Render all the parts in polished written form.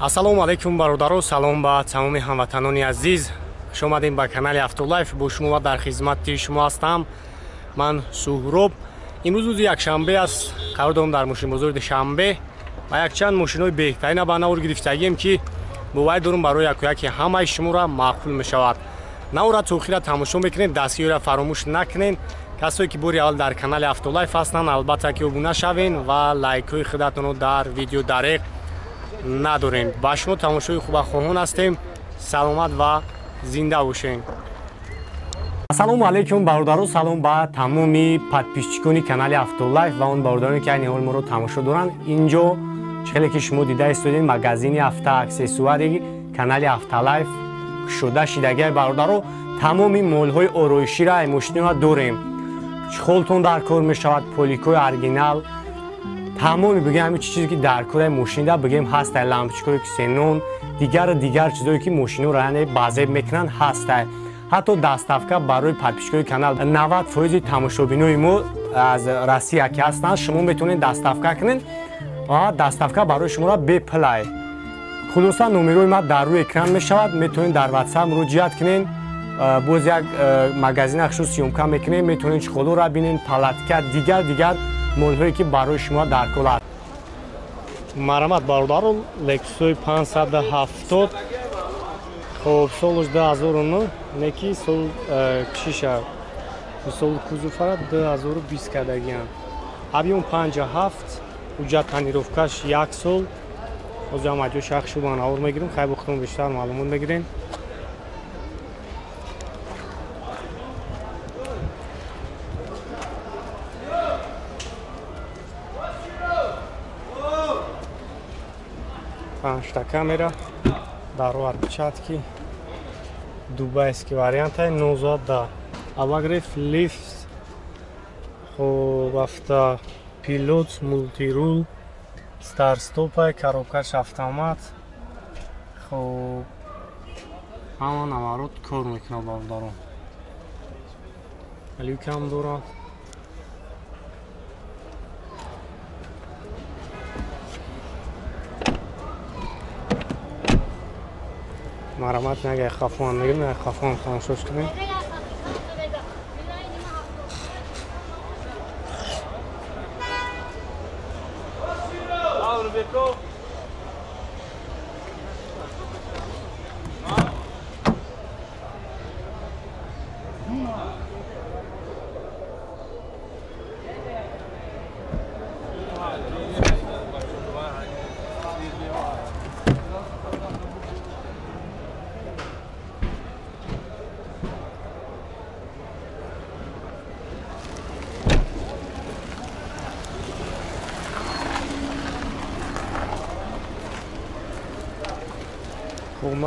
Ассалому алайкум бародаро, салом ба тамоми ҳамватанони азиз. Хуш омадем ба канали Автолайф. Бо шумо ва дар хизмати шумо ҳастам ман Суҳроб. Имрӯз рӯзи якшанбе аст. Қарор дорам дар мошинбозори Душанбе ва якчанд мошинҳои беҳтарина ба навор гирифтагием, ки боварӣ дорам барои якояки ҳамаи шуморо маъқул мешавад. Навора то охира тамошо мекунед, дастгириро фаромӯш накунед. Касое ки бори аввал дар канали Автолайф ҳастанд, албатта ки обуна шавед ва лайкҳои худатонро дар видео дареқ надорем. Ба шумо тамошои хуба хоҳон ҳастем. Саломат ва зинда бошед. Ассалому алайкум бародаро, салом ба тамоми подписчикони канали Автолайф ва он бародароне ки айни ҳол моро тамошо доранд. Инҷо хеле ки шумо дида истодед, магазини автоаксессуари канали Автолайф кушода шидагиай бародаро. Тамоми молҳои ороиширо ай мошинҳо дорем. Чхолтон дар кор мешавад, поликои оригинал, тамоми бигем ҳамин чизе ки дар кораи мошинда бигем ҳастай, лампочкаҳое ки ксенон, дигар чизое ки мошинҳоро яъне базеб мекунанд ҳастай. Ҳатто доставка барои подписчикои канал 90% тамошобинои мо аз Россия ки ҳастанд, шумо метавонед доставка кунед ва доставка барои шуморо бепулай. Хулоса номерои ма дар рӯи экран мешавад, метавонед дар WhatsApp муроҷиат кунед. Боз як магазин ахшу съёмка мекунем, метавонед чхолоро бинед, палатка, дигар молҳое ки барои шумо дар кор аст. Марамат бародаро, Lexus 570, хоб солш 2009, неки сол кишиша сол кузуфара 2020 кардагиам. Объём 57, уҷа тонировкаш 1 сол. Ҳозир ҳам аҷо шахшу ба навор мегирем, хай бухтон бештар маълумот мегирем. Панҷта камера, даро отпечатки, дубайский вариантай 19, обогрев лифт, хоб автопилот, мултирул, старстопай, коробкаш автомат. Хоб ҳама наворот кор мекунад бародарон. Люкам дорад. Марамат нагай хафон мегирем, нагай хафон тамошош кунем.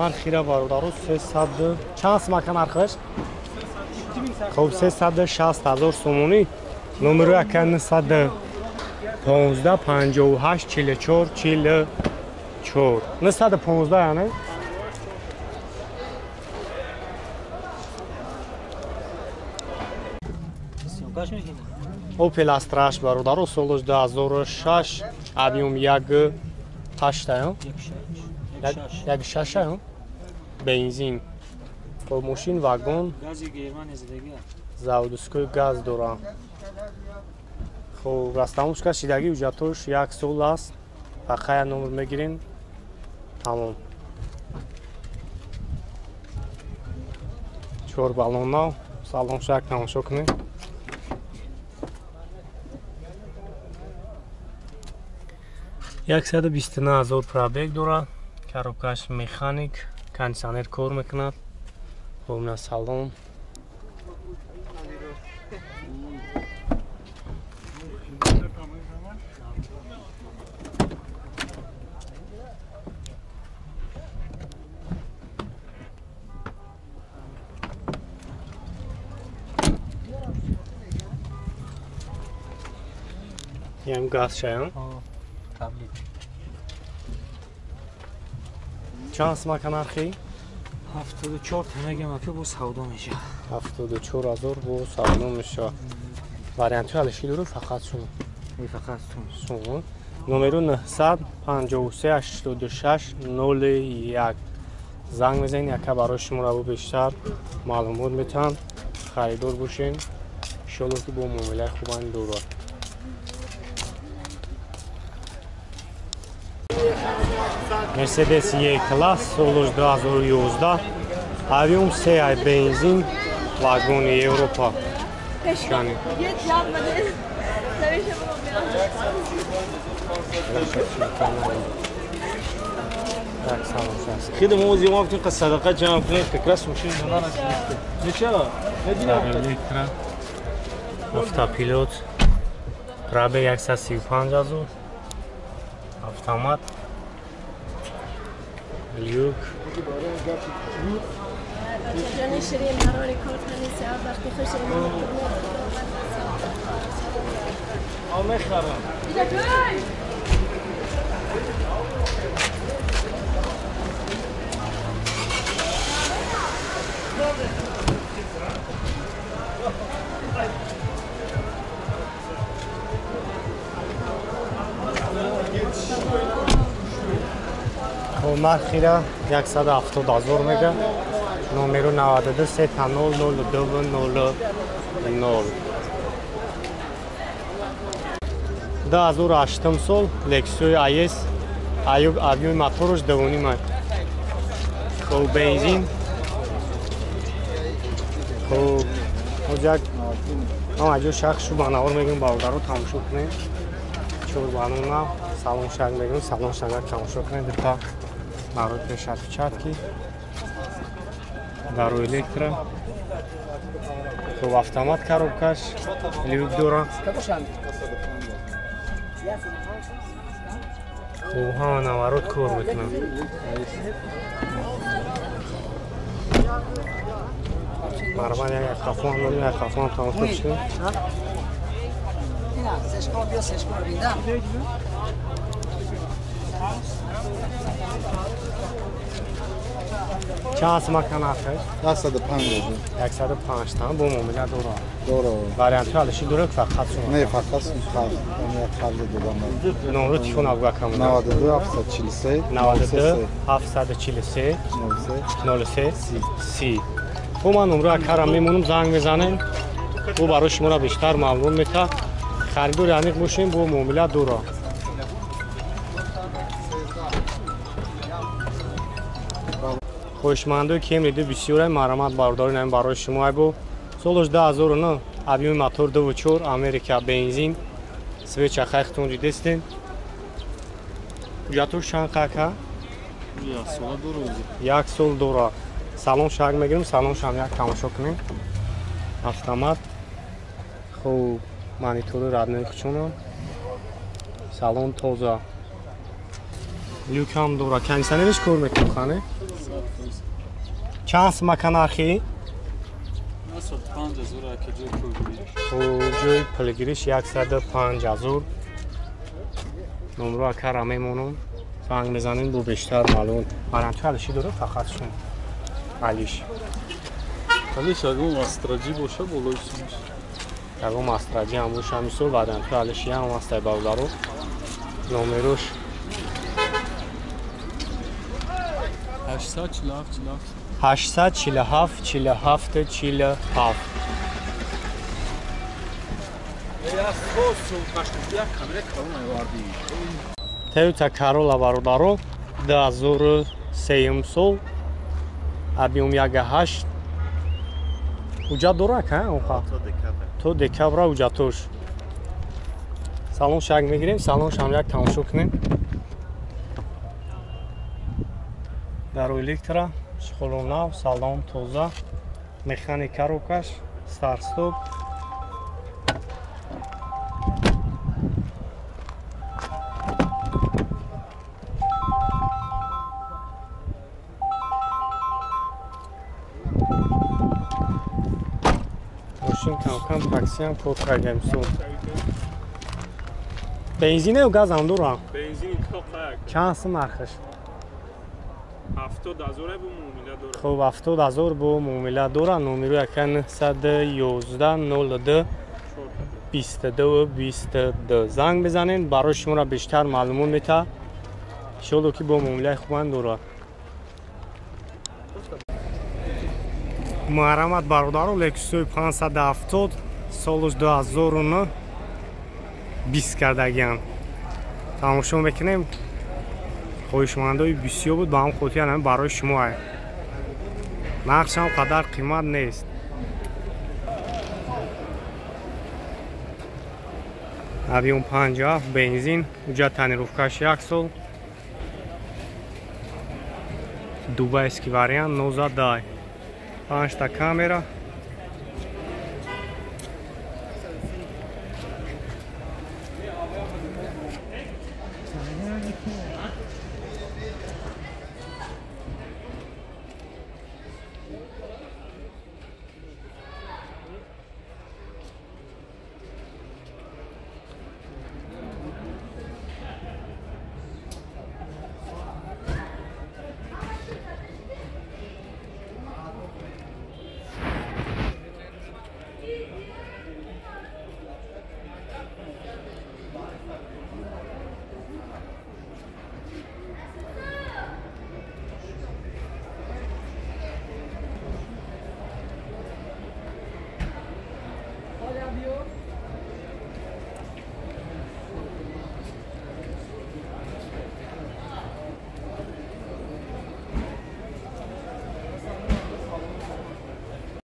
Нархира бародаро 300 чанд сумака нархаш? Хоб 360 ҳазор сомонӣ. Номеро яка 915 58 44 44 915 яъне. Opel Astra бародаро солш 2006, объём 1.8 1.6 бензин. Хоб мошин вагон, заводской газ дора. Хоб растамушка шидаги ҳуҷҷатош 1 сол аст. Фақат як номер мегирем, тамом. 4 баллон нав, салонша як тамошо кунем. 129 ҳазор пробег дорад. Коробкаш механик, кондиционер кор мекунад. Хоб на салон. Ям газ шаям. Чанд сумака нархи? 74 мегам ака бо савдо мешавад. 74 ҳазор бо савдо мешавад. Вариантҳои алиши дору фақат сум. Фақат сум. Сум. Номеру 953 86 01. Занг мезанед, яка барои шуморо бо бештар маълумот метаҳанд. Харидор бошен. Иншоалло ки бо муомилаи хубан дорад. Mercedes E-класс солаш 2011, объем 3 бензин, вагони Европа. Чани. خدمة موزي ما بتنقى الصدقات جمع كنت كلاس مشين نشا электро автопилот пробег 135 азор автомат люк. Нархира 170 азор мега. Номеру 92 3 0 0 2 0 0. 2008 сол Lexus IS объем моторш 2.5. Хоб бензин. Хоб ҳоҷак ҳама ҷо шахс шу банавор мегӯм бародаро тамошо кунед. Чор банона салон шаг мегӯм, салон шагак тамошо кунед. Дута барои пешатпечатки дару электро. Хоб автомат коробкаш люк дора. Хоб ҳама наворот кор мекунад. Марман як қафон дорем, як қафон тамошо кунед. Чанд макан архаш? 105. 105 тан бо муомила дора. Дора. Вариантҳо алиши дора ки фақат шумо? Не, фақат қарз. Ман қарз додам. Номро телефон абга камон. 92 743 92 743 03 30. Хуб, ман номро акара мемонам, занг мезанем. Бо барои шуморо бештар маълум мета. Харидори аниқ бошем, бо муомила дора. Хоҳишмандои Camry бисёре марҳамат бародари нами барои шумо айбо. Солаш 2009, объеми мотор 2.4, Америка бензин. Свеча хайхтон дидестен. Ҳуҷҷатош чанд қака? Як сол дора. Салон шаг мегирем, салон шам як тамошо кунем. Автомат. Хуб, монитори родной хучонам. Салон тоза. Люк ҳам дора. Кондиционериш кор мекунад хане? Чанд макан архи? 105 азор ака ҷои пулгириш. Хуб, ҷои пулгириш 105 азор. Номро акара мемонам. Занг мезанем бо бештар маълум. Вариантҳо алиши дора фақат шум. Алиш. Алиш ягон астраҷӣ боша болои сумаш. Ягон астраҷӣ ҳам боша мисол вариантҳо алиши ҳам ҳастай бародаро. Номерош 847 47 847 47 47. Toyota Corolla бародаро 2003 сол объем 1.8 ҳуҷҷат дора ка онха? То декабра ҳуҷҷатош. Салон шаг мегирем, салон шам як тамошо кунем. Дару электро, шхолонав, салон тоза, механика коробкаш, старт-стоп. Мошин кам-кам таксиам кор кардем су. Бензине ё газам дора? Бензин тоқак. Чанд сум нархаш? 70 азор бо муомила дора. Хуб, 70 азор бо муомила дора. Номеру яка 911 02 22 22 занг бизанед, барои шуморо бештар маълумот мета. Иншоалло ки бо муомилаи хубан дорад. Муҳаррамат бародаро, Lexus 570 солуш 2009 20 кардагиам. Тамошо мекунем. Хоҳишмандои бисёр буд, ба ҳам хотир ҳамин барои шумо ай. Нархшам қадар қимат нест. Авион 57 бензин, уҷа тонировкаш 1 сол. Дубайский вариант 19 5 та камера.